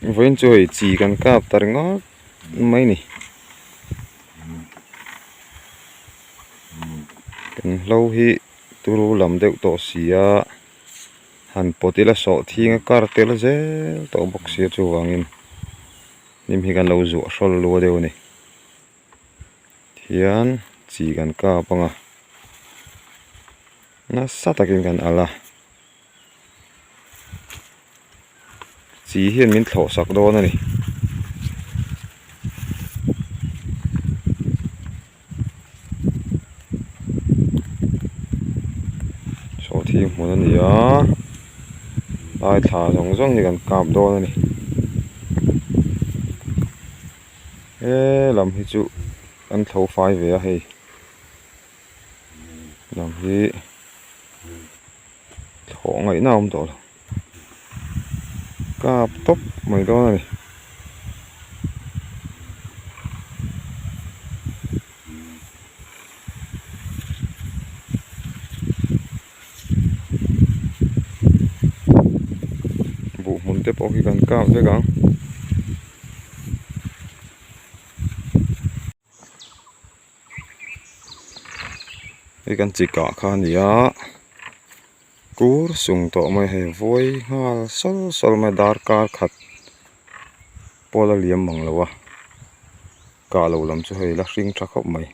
Vawiin chu hei chi kan kap ta ringawt mai ni. Kan hlo hi turu lam deuh tawh si a, han pawt ila sawh thing a kar tel zel tawh bawk sia chuvangin hnim hi kan lo zuah hrawl lua deuh a ni. Tihian chi kan kap ang a, nasa takin kan alh a. Chi hian min thlawh sak dawn a ni. Sawhthing hmun a ni a lai thla zawng zawng hi kan kap dawn a ni. He lam hi chu kan thlo fai ve a hei lam hi. Thlawh ngaihna a awm tawh lo. Kap tawp mai dawn a ni. Buh hmun te pawh hi kan kap vek ang. Hei kan chi kah kha a ni a kur sung tawh mai hei vawi nghal sawl sawl mai darkar khat pawl a liam mang lo a kah lo lam chu hei la hring tha khawp mai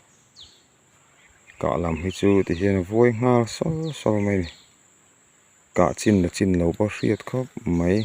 kah lam hi chu ti hian a vawi nghal sawl sawl mai a ni kah chin la chin lo pawh hriat khawp mai.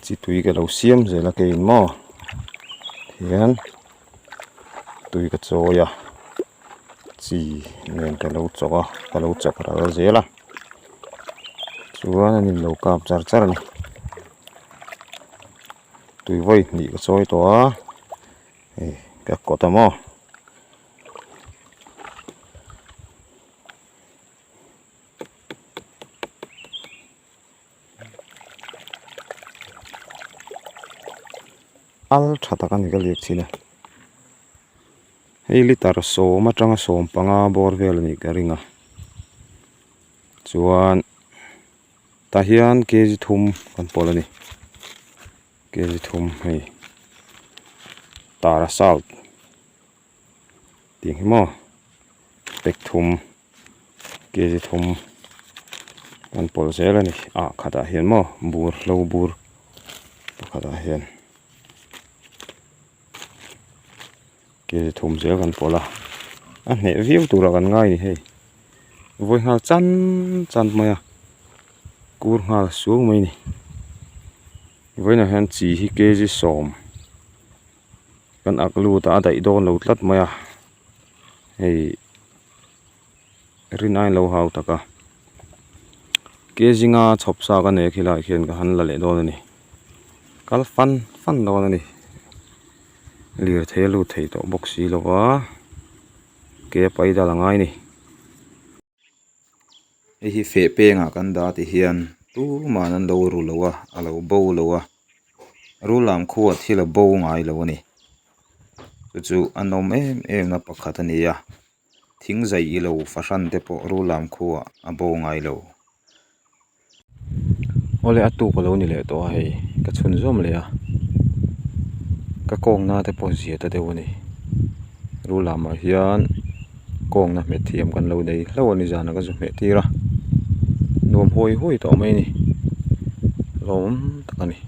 Chi tui ka lo siam zel a keiin maw tihian tui ka chawi a chi nen ka lo chawk a ka lo chawk ral zel a chuan an inlo kap char char a ni tui vawi hnih ka chawi tawh a hei ka kawt a maw. Al tha tak a ni ka liak chin a hei litre sawm atanga sawm panga bawr vel a nih ka ring a chuan tah hian kg thum kan pawlh a ni kg thum hei tara salt tih hi maw pack thum kg thum kan pawlh zel a ni ah khatah hian maw bur hlo bur pakhatah hian kg thum zel kan pawlh a a hneh viau turah kan ngai a ni hei vawi nghal chan chan mai a kur nghal suau mai a ni vawiinah hian chi hi kg sawm. Kan ak lut a a daih dawn lo tlat mai a hei rin ain lo hau tak a ke zinga chhawp sa ka nei khilaiah khian ka han la leh dawn a ni kal fan fan dawn a ni lirthei a lut thei tawh bawk si lo va ke a pai dal a ngai a ni. Hei hi feh pengah kan dah ti hian tuman an lo ru lo a a lo bo lo a rul lam khuaa thil a bo ngai lo a ni chu chu a nawm em em na pakhat a ni a thing zai ilo fahran te pawh rul lam khuaah a bo ngai lo. Awle a tuk alo ni leh tawh a hei ka chhun zawm leh a ka kawngna te pawh zia ta deuh a ni rul lamah hian kawngna hmet thiam kan lo nei hlauh a ni zan ah ka zu hmeh tir a nuam huai huai tawh mai a ni lawm tak a ni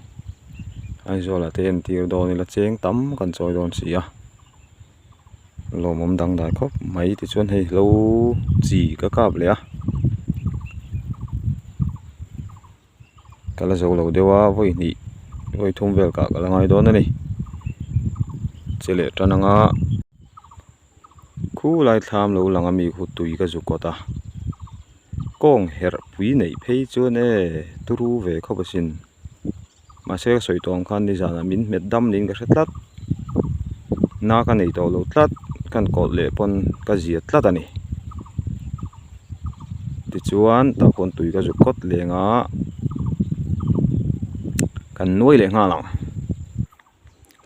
Aizawl ah te entir dawn ila cheng tam kan chawi dawn si a lawmawm dangdai khawp mai tichuan hei hlo chi ka kap leh a ka la zo lo deuh a vawi hnih vawi thum vel kah ka la ngai dawn a ni che leh tan anga khulai thlam lo lang ami khu tui ka zu kawt a. Kawng herh pui neih phei chuan e turu ve khawp asin. Mahse ka sawi tawh ang khan nizanah min hmet dam niin ka hre tlat. Na ka nei tawh lo tlat kan kawlh leh pawn ka zia tlat a ni. Tichuan tah khuan tui ka zuk kawt leng a kan nuai leh nghal ang.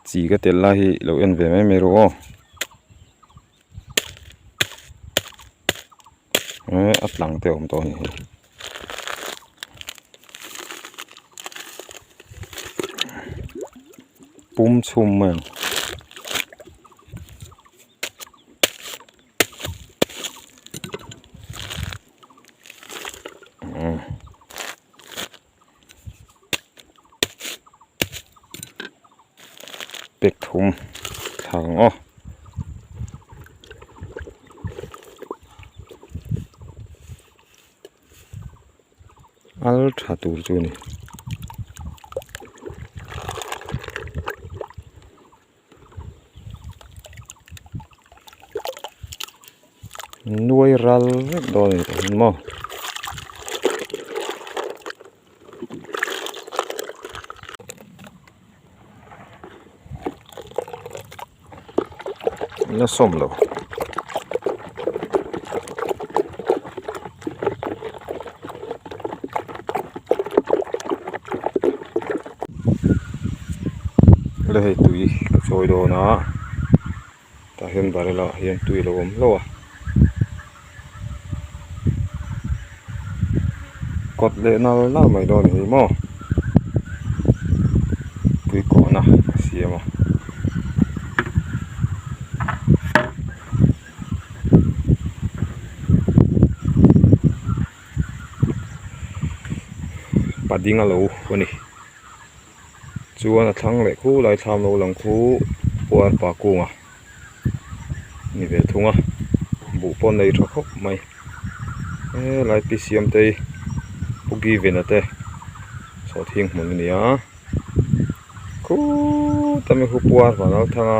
Chi ka tel lai hi lo en ve mai mai rawh aw. Eh a tlang te a awm tawh a ni hei. Pum chhum mai ang. Pek thum thlak ang aw. Al tha tur chu a ni. Nuai ral vek dawn a ni tawh hi maw. La sawm lo. Le hei tui ka chawi dawn a tah hian barrel ah hian tui a lo awm hlauh a kawt leh nal nal mai dawn a ni maw tui kawhna a siam a. Pading a lo a ni chuan a thlang leh khu lai thlam lo lang khu puarpa kunga ni ve thung a buh pawh nei tha khawp mai helai pi siam te hi pu givena te sawhthing hmun a ni a khuuuuh tami khu puar vanlalthanga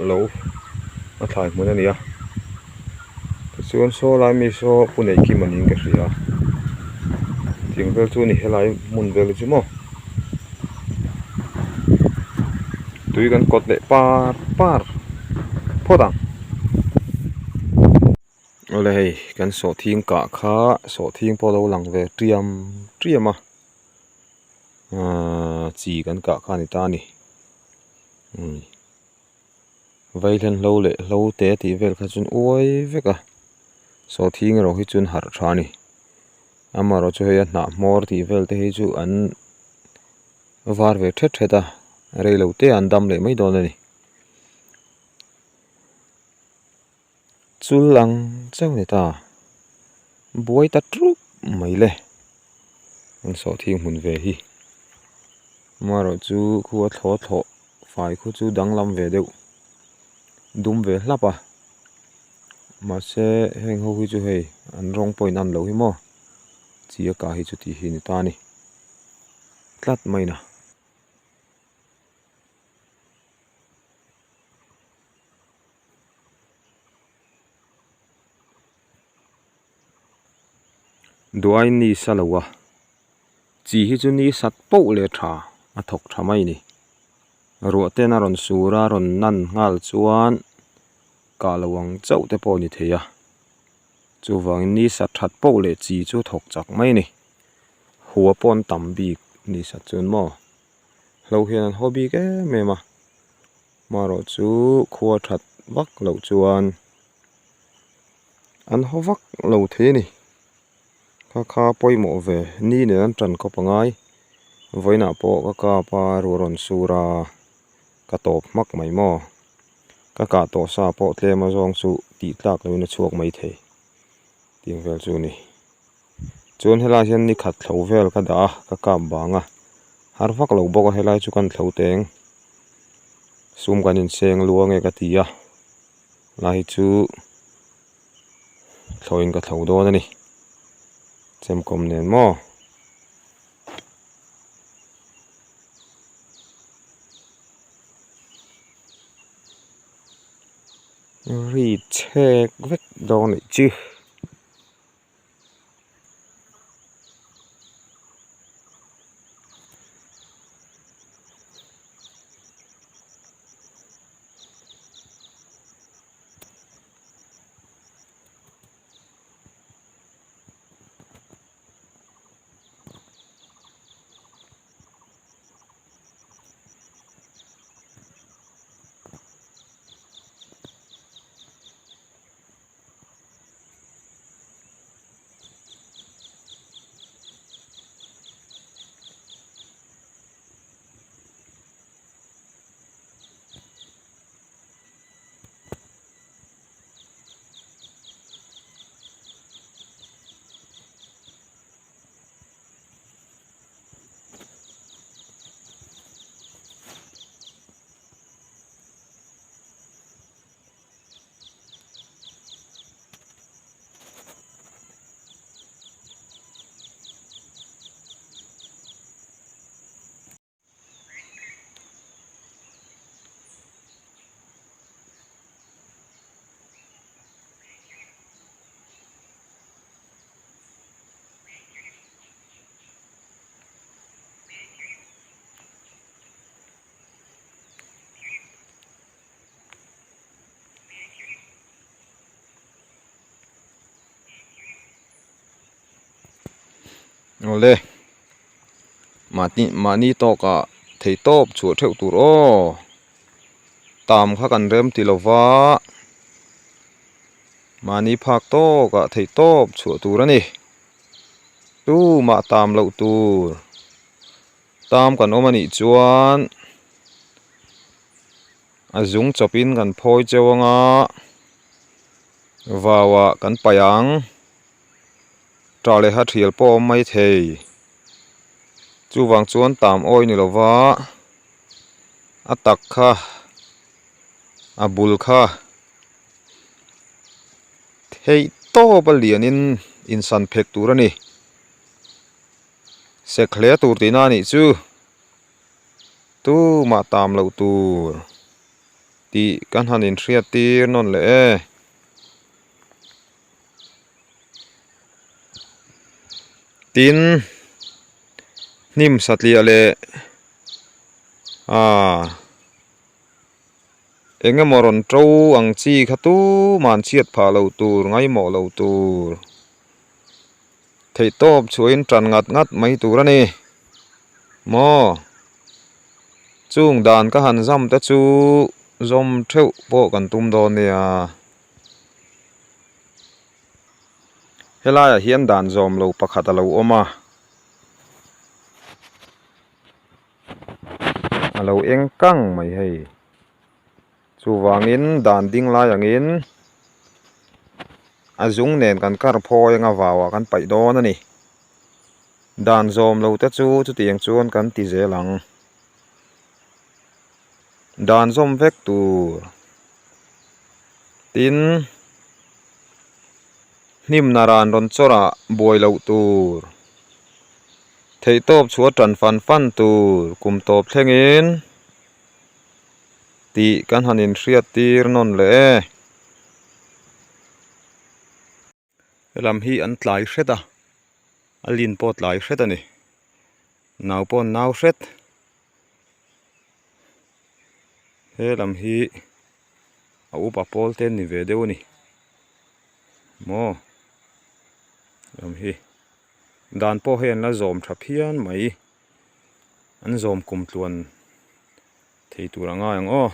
lo a thlai hmun a ni a tichuan saw lai mi saw pu neihkim a niin ka hria tiang vel chu a ni helai hmun vel hi chu maw tui kan kawt leh par par phawt ang. Awle hei kan sawhthing kah kha sawhthing pawh a lo lang ve tiam tiam a ahh chi kan kah kha a ni ta a ni umm vaihlenhlo leh hlo te tih vel kha chuan uai vek a sawhthing erawh hi chuan harh tha a ni amaherawhchu hei a hnah hmawr tih vel te hi chu an var ve thet thet a reilo te ah an dam leh mai dawn a ni. Chul ang chauh ni ta buai ta trup mai le an sawhthing hmun ve hi amaherawh chu khua thlawh thlawh fai khu chu danglam ve deuh dum ve hlap a mahse heng ho hi chu hei an rawng pawh in an loh hi maw chi a kah hi chu tih hi ni ta a ni tlat mai na. Duai ni sa lo a, chi hi chu ni sat poh leh tha a thawk tha mai ni. Ruah ten a rawn sur a rawn nan nghal chuan kah lo ang chauh te pawh a ni thei a, chuvangin ni sat that poh leh chi chu thawk chak mai ni. Hua pawh an tam bik ni sat chuan maw. Hlo hian an haw bik em em a marawh chu khua that vak loh chuan an haw vak lo thei a ni kha kha pawimawh ve ni nen an tan khawp angai vawiinah pawh ka kap a ruah rawn sur a ka tawp hmak mai maw ka kah tawh sa pawh tlem a zawng chu tih tlak loin a chhuak mai thei tih vel chu a ni. Chuan helai hian ni khat thlo vel ka dah a ka kap bang a har vak lo bawk a helai chu kan thlo teng sum kan inseng luang e ka ti a lai hi chu thlawhin ka thlo dawn a ni chemkawm nen maw. Ri chhek vek dawn anih chu. Awle, mahni mahni tawkah theihtawp chhuah theuh tur aw, tam kha kan rem ti lova, mahni phak tawkah theihtawp chhuah tur a ni. Tumah tam loh tur, tam kan awm a nih chuan a zung chawpin kan phawi cheu anga vauah kan paih ang. Tah leh ha thial pawh a awm mai thei. Chuvang chuan tam awi ni lova a tak kha a bul kha theih tawp a lianin insan phek tur a ni. Sek hle tur tihna a nih chu tumah tam loh tur tih kan han inhriat tir nawn leh e. Tin, hnim satliah leh aaa eng emaw rawn to ang chi kha tuman chhiat phah loh tur ngaimawh loh tur theihtawp chhuahin tan ngat ngat mai tur a ni maw chung dan ka han zam te chu zawm theuh pawh kan tum dawn nia. Helaiah hian dan zawm lo pakhat a lo awm a, a lo eng kang mai hei. Chuvangin dan ding lai angin a zung nen kan kar phawi anga vauah kan paih dawn a ni. Dan zawm lo te chu chutiang chuan kan ti zel ang. Dan zawm vek tur. Tin, hnim naran rawn chawrah buai loh tur, theihtawp chhuah tan fan fan tur kum tawp thlengin tih kan han inhriat tir nawn leh e. Helam hi an tlai hret a, a lin pawh tlai hret a ni, nau pawh an nau hret. He lam hi a upa pawl te an ni ve deuh a ni maw lam hi dan pawh hei an la zawm tha phian mai an zawm kum tluan thei tur a ngai ang aw.